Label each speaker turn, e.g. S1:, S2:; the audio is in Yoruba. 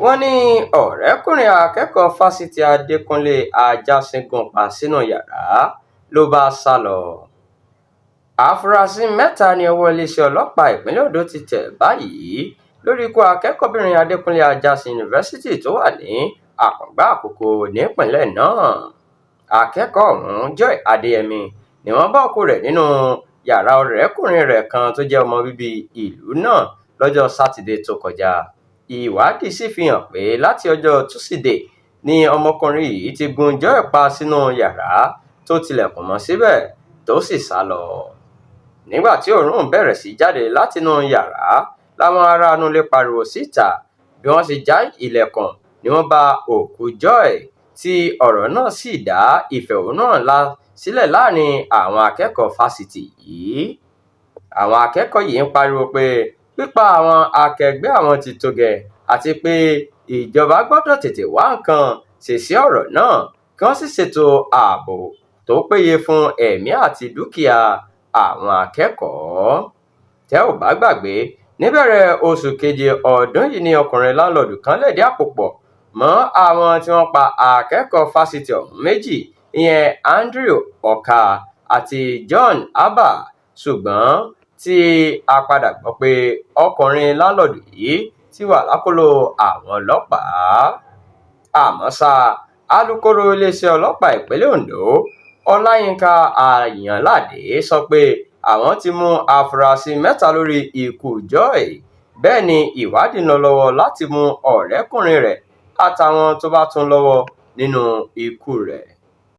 S1: Wọ́n ní ọ̀rẹ́kùnrin akẹ́kọ̀ọ́ fásitì Adẹkùnlé Ajásìn gún pa sínú yàrá ló bá sá lọ. Àfúrásì mẹ́ta ní ọwọ́ iléeṣẹ́ ọlọ́pàá ìpínlẹ̀ Ondo ti tẹ̀ báyìí lórí ikú akẹ́kọ̀ọ́bìnrin Adẹkùnlé Ajásìn Yunifásitì tó wà ní Àkùngbá Àkókò nípìnlẹ̀ náà. Akẹ́kọ̀ọ́ ọ̀hún, Joy Adéyẹmi, ni wọ́n bá òkú rẹ̀ nínú yàrá ọ̀rẹ́kùnrin rẹ̀ kan tó jẹ́ ọmọ bíbí ìlú náà lọ́jọ́ Sátidé tó kọjá. Ìwádìí sì fi hàn pé láti ọjọ́ Túsìdeè ni ọmọkùnrin yìí ti gún Joy pa sínú yàrá tó tilẹ̀kùn mọ́ síbẹ̀ tó sì sá lọ. Nígbà tí òórùn bẹ̀rẹ̀ sí jáde látinú yàrá làwọn ará inú ilé pariwo síta. Bí wọ́n ṣe já ilẹ̀kùn ni wọ́n bá òkú Joy, tí ọ̀rọ̀ náà sì dá ìfẹ̀hónúhàn ńlá sílẹ̀ láàrin àwọn akẹ́kọ̀ọ́ fásitì yìí. Àwọn akẹ́kọ̀ọ́ yìí ń pariwo pé pípa àwọn akẹgbẹ́ àwọn ti tó gẹ́ àti pé ìjọba gbọ́dọ̀ tètè wá nǹkan ṣe sí ọ̀rọ̀ náà kí wọ́n sì ṣètò ààbò tó péye fún ẹ̀mí àti dúkìá àwọn akẹ́kọ̀ọ́. Tẹ́ ò bá gbàgbé, níbẹ̀rẹ̀ oṣù keje ọdún yìí ni ọkùnrin láńlọ́ọ̀dù kan lẹ̀dí àpò pọ̀ mọ́ àwọn tí wọ́n pa akẹ́kọ̀ọ́ fásitì ọ̀hún méjì, ìyẹn Andrew Ọkà àti John Abba, ṣùgbọ́n tí a padà gbọ́ pé ọkùnrin láńlọ́ọ̀dù yìí ti wà lákọlò àwọn ọlọ́pàá. Àmọ́ ṣá, alūkkóró iléeṣẹ́ ọlọ́pàá ìpínlẹ̀ Ondo, Ọláyinka Àyànládé, sọ pé àwọn ti mú àfúrásì mẹ́ta lórí ikú Joy. Bẹ́ẹ̀ ni ìwádìí ń lọ lọ́wọ́ láti mú ọ̀rẹ́kùnrin rẹ̀ àtàwọn tó bá tún lọ́wọ́ nínú ikú rẹ̀.